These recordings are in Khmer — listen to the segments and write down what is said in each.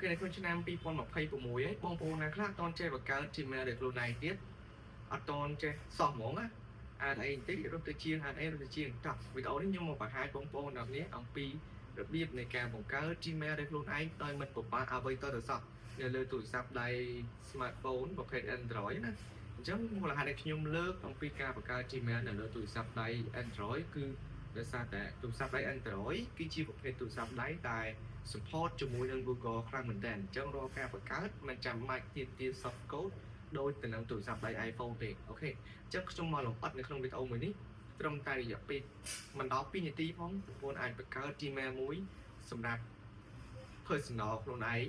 គេនៅក្នុងឆ្នាំ2026ហើយបងប្អូនណាខ្លះអត់ទាន់ចេះបង្កើត Gmail ដោយខ្លួនឯងទៀតអត់ទាន់ចេះសោះហ្មងណាអានអីបន្តិចរត់ទៅជាងអានអីរត់ទៅជាងតោះវីដេអូនេះខ្ញុំមកបង្ហាញបងប្អូនទាំងនេះអំពីរបៀបនៃការបង្កើត Gmail ដោយខ្លួនឯងដោយមិនពិបាកអ្វីតទៅសោះនៅលើទូរស័ព្ទដៃ smartphone ប្រភេទ Android ណា។អញ្ចឹងមូលហេតុដែលខ្ញុំលើកអំពីការបង្កើត Gmail នៅលើទូរស័ព្ទដៃ Android គឺដោយសារតែទូរស័ព្ទដៃ Android គឺជាប្រភេទទូរស័ព្ទដៃតែ support ជាមួយនឹង Google ខ្លាំងមែនទែនអញ្ចឹងរាល់ការបង្កើតមិនចាំបាច់ទាមទារ soft code ដូចទៅនឹងទូរស័ព្ទដៃ iPhone ទេ។OK អញ្ចឹងខ្ញុំមកលម្អិតនៅក្នុងវីដេអូមួយនេះត្រឹមតែរយៈពេលមិនដល់2នាទីផងបងប្អូនអាចបង្កើត Gmail មួយសម្រាប់ personal ខ្លួនឯង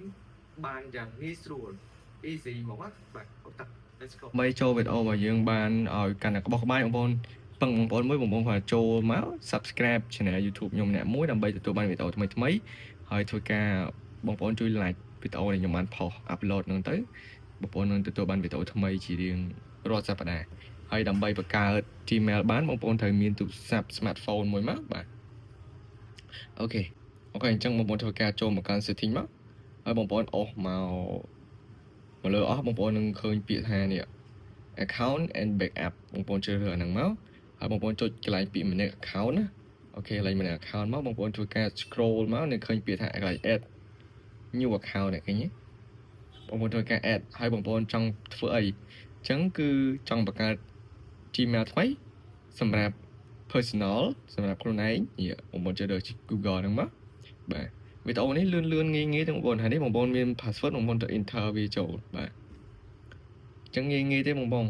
បានយ៉ាងងាយស្រួល easy ហ្មងណាបាទអូត let's go។ ដើម្បីចូលវីដេអូរបស់យើងបានឲ្យកាន់តែក្បោះក្បាយបងប្អូនពឹងបងប្អូនមួយបងប្អូនគាត់ចូលមក subscribe channel YouTube ខ្ញុំអ្នកមួយដើម្បីទទួលបានវីដេអូថ្មីថ្មីៗហើយធ្វើការបងប្អូនជួយ like វីដេអូដែលខ្ញុំបានផុស upload ហ្នឹងទៅបងប្អូននឹងទទួលបានវីដេអូថ្មីជារៀងរាល់សប្តាហ៍ហើយដើម្បីបង្កើត Gmail បានបងប្អូនត្រូវមានទូរស័ព្ទ smartphone មួយមកបាទ OK អញ្ចឹងបងប្អូនធ្វើការចូលមកកាន់ setting មកហើយបងប្អូនអូសមកមកលើអស់បងប្អូននឹងឃើញពាក្យថានេះ account and backup បងប្អូនជ្រើសរើសអាហ្នឹងមកហើយបងប្អូនចុចកន្លែងពាក្យ manage account ណាOK កន្លែង manage account មកបងប្អូនធ្វើការ scroll មកនឹងឃើញពាក្យថាកន្លែង add new account នេះឃើញទេបងប្អូនធ្វើការ add ហើយបងប្អូនចង់ធ្វើអីអញ្ចឹងគឺចង់បង្កើត Gmail ថ្មីសម្រាប់ personal សម្រាប់ខ្លួនឯងនេះបងប្អូនជ្រើសរើស Google ហ្នឹងមកបាទវីដេអូនេះលឿនលឿនងាយងាយទាំងបងប្អូនហើយនេះបងប្អូនមាន password បងប្អូនទៅ enter វាចូលបាទអញ្ចឹងងាយងាយទេបងប្អូន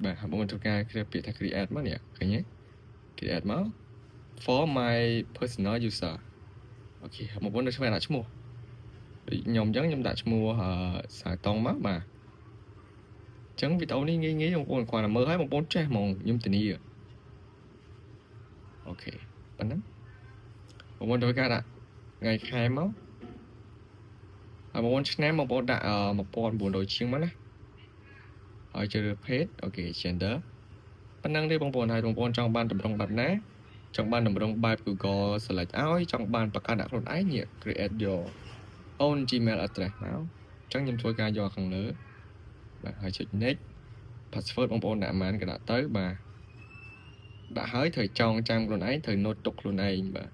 បាទហើយបងប្អូនធ្វើការពាក្យថា create មកនេះឃើញទេ create មក for my personal user។ OK បងប្អូននៅឆ្វេងដាក់ឈ្មោះ ដូចខ្ញុំអញ្ចឹងខ្ញុំដាក់ឈ្មោះអឺសាតង់មកបាទអញ្ចឹងវីដេអូនេះងាយងាយបងប្អូនគ្រាន់តែមើលហើយបងប្អូនចេះហ្មងខ្ញុំធានាOK ប៉ុណ្ណឹងបងប្អូនធ្វើការដាក់ថ្ងៃខែមកហើយបងប្អូនឆ្នាំបងប្អូនដាក់1900ជាងមកណាហើយជ្រើសរើសភេទ OK gender ប៉ុណ្ណឹងទេបងប្អូនហើយបងប្អូនចង់បានតម្រងបែបណាចង់បានតម្រងបែប Google select ឲ្យចង់បានបង្កើតដាក់ខ្លួនឯងនេះ create your own Gmail address មកអញ្ចឹងខ្ញុំធ្វើការយកខាងលើបាទហើយចុច next password បងប្អូនដាក់ប៉ុន្មានក៏ដាក់ទៅបាទដាក់ហើយត្រូវចងចាំខ្លួនឯងត្រូវ note ទុកខ្លួនឯងបាទ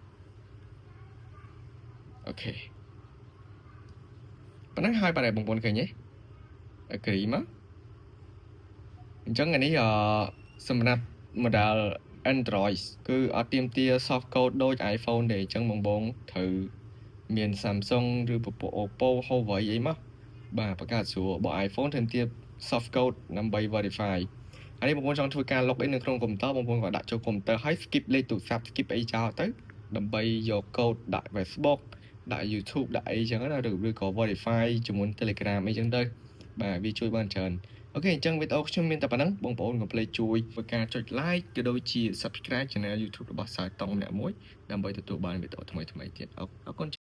OK ប៉ុណ្ណឹងហើយបាទបងប្អូនឃើញទេ agree មកអញ្ចឹងអានេះអឺសម្រាប់ model Android គឺអត់ទាមទារ soft code ដូច iPhone ទេអញ្ចឹងបងបងត្រូវមាន Samsung ឬពពួក Oppo Huawei អីមកបាទបង្កើតស្រួលបើ iPhone ទាមទារ soft code ដើម្បី verify ហើយនេះបងប្អូនចង់ធ្វើការ log in នៅក្នុងកុំព្យូទ័របងប្អូនក៏ដាក់ចូលកុំព្យូទ័រហើយ skip លេខទូរស័ព្ទ skip អីចោលទៅដើម្បីយក code ដាក់ Facebook ដាក់ YouTube ដាក់អីចឹងណាឬក៏ verify ជាមួយ Telegram អីចឹងទៅបាទវាជួយបានច្រើន។ OK អញ្ចឹងវីដេអូខ្ញុំមានតែប៉ុណ្ណឹងបងប្អូនកុំភ្លេចជួយធ្វើការចុច like ក៏ដូចជា subscribe channel YouTube របស់សាយតុងម្នាក់មួយដើម្បីទទួលបានវីដេអូថ្មីៗទៀតអរគុណ។